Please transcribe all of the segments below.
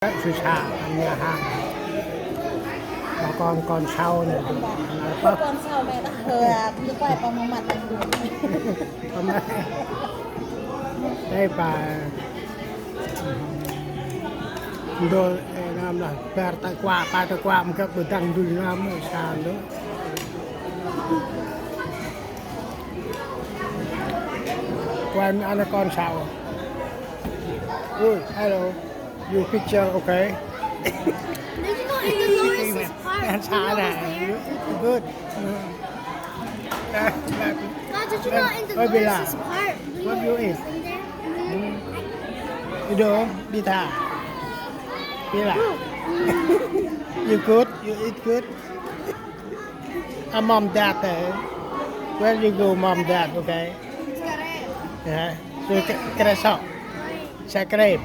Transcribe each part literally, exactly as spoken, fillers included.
Su sa nhà hàng. Bà con, con sau này. Con sau này ta hờ, à, đi quay con một mặt này. Hôm nay. Đây bà. Đôi, ê, năm là bar ta qua, ba ta qua, mà các bữa tăng đuôi năm, sa nữa. Quay ăn con sau. Ui, hello. Your picture, okay? Did you know in the Lower Sis Park? Blue was there? Good. Mm. Dad, did you know in the Lower Sis Park, Blue was in there? Mm. You do? Bita. Bila. You good? You eat good? A mom, dad, eh? Where you go, mom, dad, okay? Yeah. So, kre sŏ. Sa krem.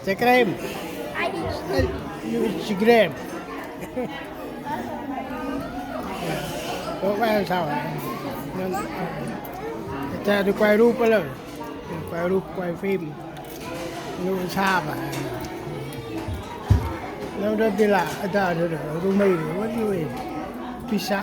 Sa krem. You eat sa krem. Ủa, quay làm sao hả? Cha đi quay rup á lơ. Quay rup, quay phim. Nụ sa ba. Nau da bila, da, da, da, rumi, what do you mean? Pizza.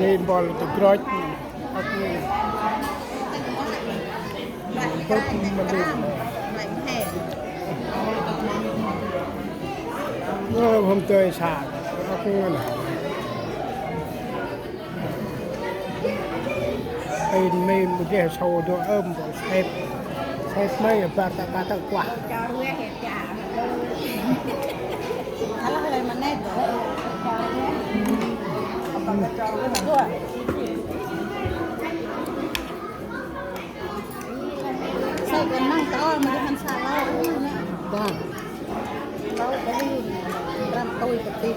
Nên bol tơ grôch. Ơ, hôm tơi sa, ơ, kơ ngăn. Ên mên mô deh sâu dô ơm bol sep. Sep mây bar ta, bar ta kuah. Alah, lei ma nây. Sep ên măng ta ôh, ma dê hăn sa lau. Lau ta hin, ram tui ta tih.